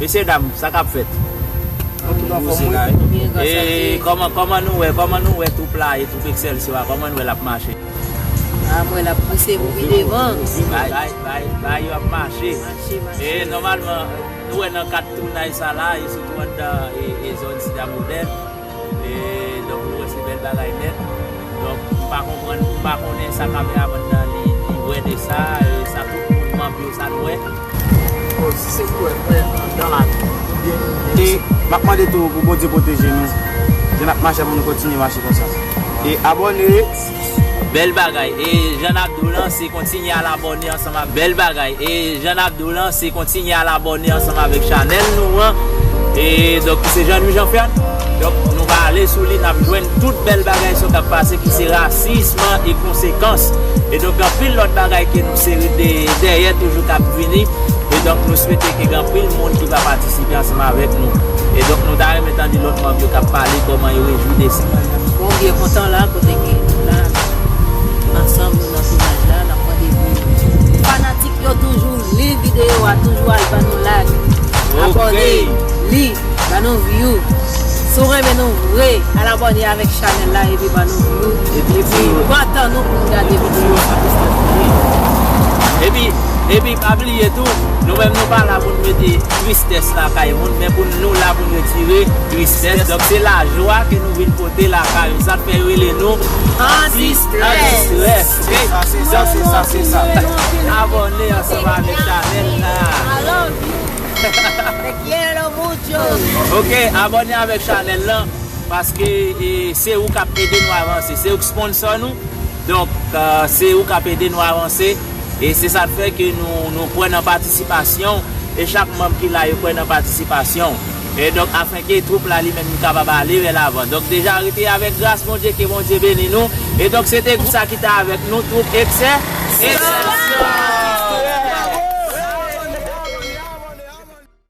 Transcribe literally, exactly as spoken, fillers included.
Mesye dam, sa k ap fèt? Anpil anfòm, wi. Byen, gras a Dye. E kòman, kòman nou wè, kòman nou wè twoup la e twoup Excelsior a, kòman nou wè l ap mache? A, mwen l ap pouse pou pi devan. Bay, bay, bay, bay yo ap mache. Mache, mache. E nòmalman, nou wè nan kad tounay sa la, e sitou anndan e, e zòn Sida Modèn. E, donk, nou wè se bèl bagay nèt. Donk, m pa konprann, m pa konnen sa kameramann nan li, li wè de sa, e sa tout moun manm yo sa nou wè. Bon, si se pou wè, mwen, anndan la, nou byen, nou byen. E m ap mande tou pou Bondye pwoteje nou. Jan n ap mache pou nou kontinye mache konsa. E abòne. Bèl bagay. E jan n ap di w lan, se kontinye al abòne ansanm ak bèl bagay. E jan n ap di w lan, se kontinye al abòne ansanm avèk chanèl nou an. E donk, se Jean Louis Jean Fern. Donk, nou va ale sou li, n ap jwenn tout bèl bagay sa k ap pase, ki se rasism e konsekans. E donk, anpil lòt bagay ke nou sere de, dèyè toujou k ap vini. E donk, nou swete ke gen anpil moun ki va patisipe ansanm avèk nou. E donk, nou ta renmen tande lòt manm yo k ap pale kòman yo rejwi de sa. Bon, byen kontan la, kote ke nou la, ansanm, nou nan tounaj la, n ap mande pou fanatik yo toujou li videyo a, toujou al ban nou like, abòne, li, ban nou view. Si w renmen nou vre, al abòne avèk chanèl la epi ban nou view. Epi, epi, pa tann nou pou n gade videyo a. Epi, epi, pa bliye tou, nou menm nou pa la pou n mete tristès lakay moun, men pou nou la pou n retire tristès. Donk, se lajwa ke nou vin pote lakay ou. Sa k fè yo rele nou anti-strès. Anti-strès. Ok? Sa, se sa, se sa, se sa. Abòne ansanm avèk chanèl la. I love you. Te quiero mucho. Ok, abòne avèk chanèl lan, paske, e, se ou k ap ede nou avanse. Se ou k sponsor nou. Donk, e, se ou k ap ede nou avanse. E se sa k fè ke nou, nou kwè nan patisipasyon. E chak manm ki la, yo kwè nan patisipasyon. E donk, afenke twoup la li menm li kapab ale vè lavan. Donk, deja rete avèk gras Bondye, ke Bondye beni nou. E donk, se te gwoup sa ki te avèk nou, twoup Eksè. Eksè.